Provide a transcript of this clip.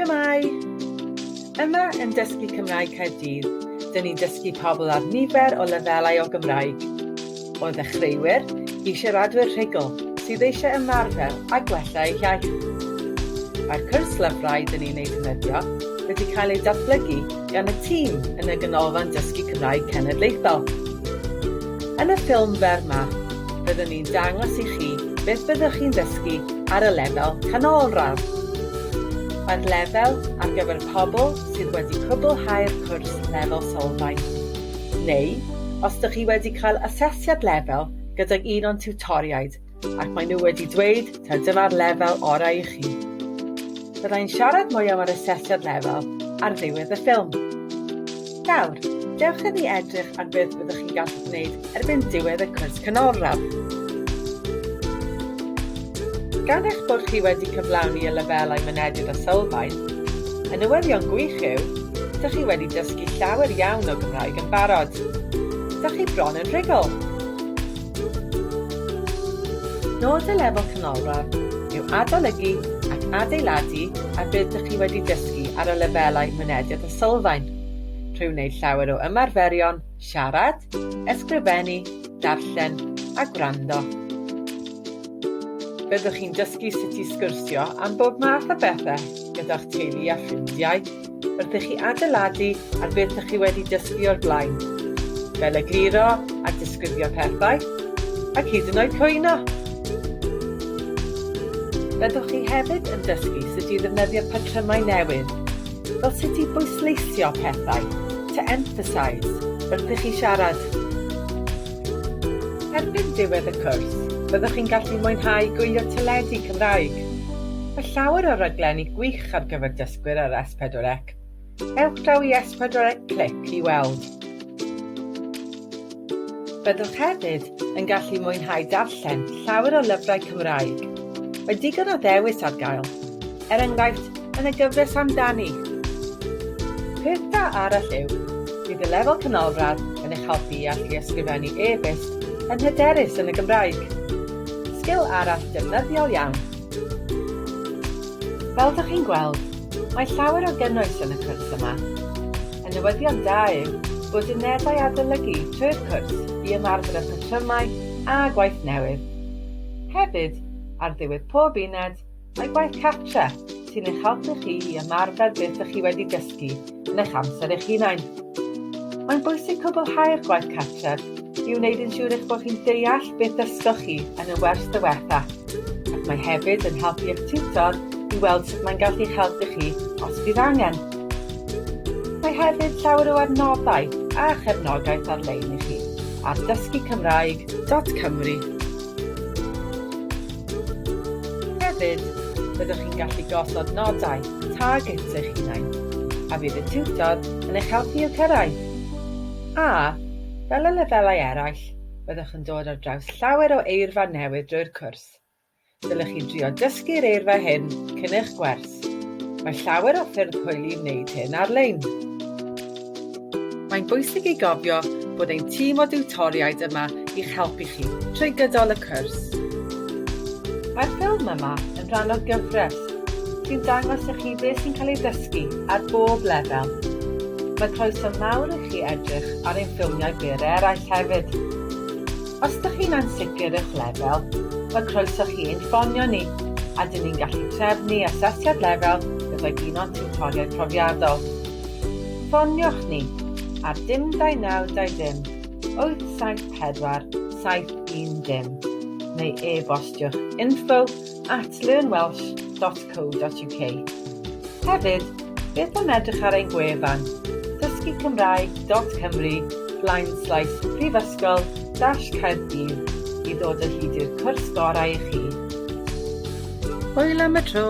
Shwmae! Yma yn Dysgu Cymraeg Caerdydd, dyn ni'n dysgu pobl ar nifer o lefelau o Gymraeg. O ddechreuwyr i siaradwyr rhugl sydd eisiau ymarfer a gwella eu hiaith. Mae'r cwrs lyfrau dyn ni'n eu defnyddio wedi cael eu datblygu gan y tîm yn y Ganolfan Dysgu Cymraeg Cenedlaethol. Yn y ffilm fer 'ma, byddwn ni'n dangos i chi beth byddwch chi'n ddysgu ar y lefel canolradd. Mae'r lefel ar gyfer pobl sydd wedi cwblhau'r cwrs lefel sylfaen, neu os dych chi wedi cael asesiad lefel gydag un o'n tiwtoriaid ac maen nhw wedi dweud taw dyma'r lefel orau i chi. Bydda i'n siarad mwy am yr asesiad lefel ar ddiwedd y ffilm. Nawr, dewch i ni edrych ar beth fyddwch chi'n gallu gwneud erbyn diwedd y cwrs canolradd. Gan eich bod chi wedi cyflawni y lefelau mynediad a sylfaen, y newyddion gwych yw, dych chi wedi dysgu llawer iawn o Gymraeg yn barod. Dych chi bron yn rhugl! Nod y lefel canolradd yw adolygu ac adeiladu ar beth dych chi wedi dysgu ar y lefelau mynediad a sylfaen, trwy wneud llawer o ymarferion siarad, ysgrifennu, darllen a gwrando. Byddwch chi'n dysgu sut i sgwrsio am bob math o bethau gyda'ch teulu a ffrindiau, wrth i chi adeiladu ar beth ydych chi wedi dysgu o'r blaen, fel egluro a disgrifio pethau, ac hyd yn oed cwyno! Byddwch chi hefyd yn dysgu sut i ddefnyddio patrymau newydd, fel sut i bwysleisio pethau, to emphasise, wrth i chi siarad. Erbyn diwedd y cwrs, byddwch chi'n gallu mwynhau gwylio teledu Cymraeg. Mae llawer o raglenni gwych ar gyfer dysgwyr ar S4C. Ewch draw i S4C Clic i weld. Byddwch hefyd yn gallu mwynhau darllen llawer o lyfrau Cymraeg. Mae digon o ddewis ar gael, er enghraifft, yn y gyfres Amdani. Peth da arall yw, bydd y lefel canolradd yn eich helpu i allu ysgrifennu e-byst yn hyderus yn y Gymraeg. Sgil arall defnyddiol iawn. Fel dych chi'n gweld, mae llawer o gynnwys yn y cwrs yma. Y newyddion da yw bod unedau adolygu trwy'r cwrs i ymarfer y patrymau a gwaith newydd. Hefyd, ar ddiwedd pob uned, Mae gwaith cartre, sy'n eich helpu chi i ymarfer beth ydych chi wedi dysgu yn eich amser eich hunain. Mae'n bwysig cwblhau'r gwaith cartref i wneud yn siŵr eich bod chi'n deall beth ddysgoch chi yn y wers ddiwetha, ac mae hefyd yn helpu eich tiwtor i weld sut mae'n gallu'ch helpu chi os bydd angen. Mae hefyd llawer o adnoddau a chefnogaeth ar-lein i chi ar dysgucymraeg.cymru. Hefyd, byddwch chi'n gallu gosod nodau, targets eich hunain, a fydd y tiwtor yn eich helpu i'w cyrraedd. A, fel y lefelau eraill, byddwch yn dod ar draws llawer o eirfa newydd drwy'r cwrs. Dylech chi drio dysgu'r eirfa hyn cyn eich gwers. Mae llawer o ffyrdd hwyl i wneud hyn ar-lein. Mae'n bwysig i gofio bod ein tîm o diwtoriaid yma i'ch helpu chi trwy gydol y cwrs. Mae'r ffilm yma yn rhan o gyfres sy'n dangos i chi beth sy'n cael ei ddysgu ar bob lefel. Mae croeso mawr i chi edrych ar ein ffilmiau byr eraill hefyd. Os dych chi'n ansicr eich lefel, mae croeso chi ein ffonio ni a dyn ni'n gallu trefnu asesiad lefel gydag un o'n tiwtoriaid profiadol. Ffoniwch ni ar dim 2920 874 710 neu e-bostiwch info at learnwelsh.co.uk. Hefyd, beth am edrych ar ein gwefan dysgucymraeg.cymru blaenslaes prifysgol dash Caerdydd i ddod o hyd i'r cwrs gorau i chi. Hwyl am y tro!